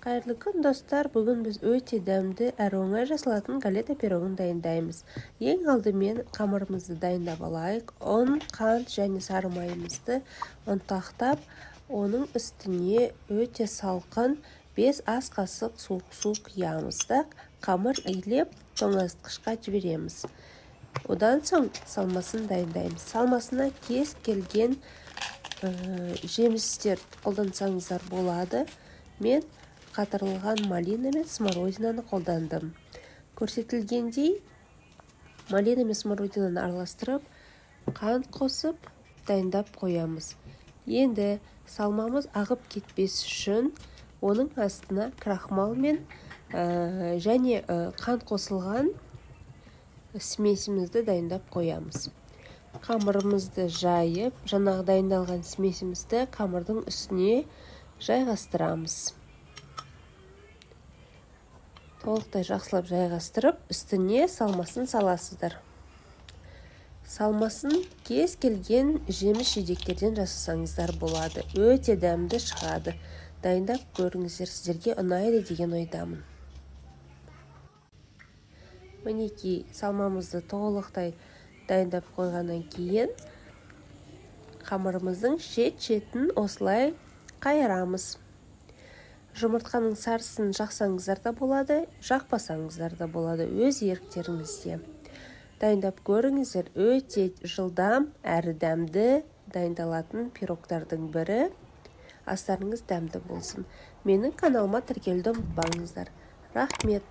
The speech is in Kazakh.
Қайырлы күн, достар! Бүгін біз өте дәмді әрі оңай жасалатын галета пирогын дайындаймыз. Ең алдымен қамырымызды дайындап алайық. Ұн, қант және сары майымызды ұнтақтап, оның үстіне өте салқын 5 ас қасық суық су құямыз да, қамыр илеп, тоңазытқышқа жібереміз. Одан соң салмасын дайындаймыз. Салмасына кез келген жемістер қолдансаңыздар болады. Мен қатырылған малина мен смородинаны қолдандым. Көрсетілгендей, малина мен смородинаны араластырып, қант қосып дайындап қоямыз. Енді салмамыз ағып кетпес үшін оның астына крахмал мен және қант қосылған смесімізді дайындап қоямыз. Қамырымызды жайып, жаңағы дайындалған смесімізді қамырдың үстіне жайғастырамыз. Толықтай жақсылап жайғастырып, үстіне салмасын саласыздар. Салмасын кез келген жеміс жидектерден жасасаңыздар болады. Өте дәмді шығады. Дайындап көріңіздер, сіздерге ұнайды деген ойдамын. Мінекей, салмамызды толықтай дайындап қойғаннан кейін қамырымыздың шет-шетін осылай қайырамыз. Жұмыртқаның сарысын жақсаңыздар да болады, жақпасаңыздар да болады, өз еріктеріңізде. Дайындап көріңіздер, өте жылдам әрі дәмді дайындалатын пирогтардың бірі. Астарыңыз дәмді болсын. Менің каналыма тіркелуді ұмытпаңыздар. Рахмет.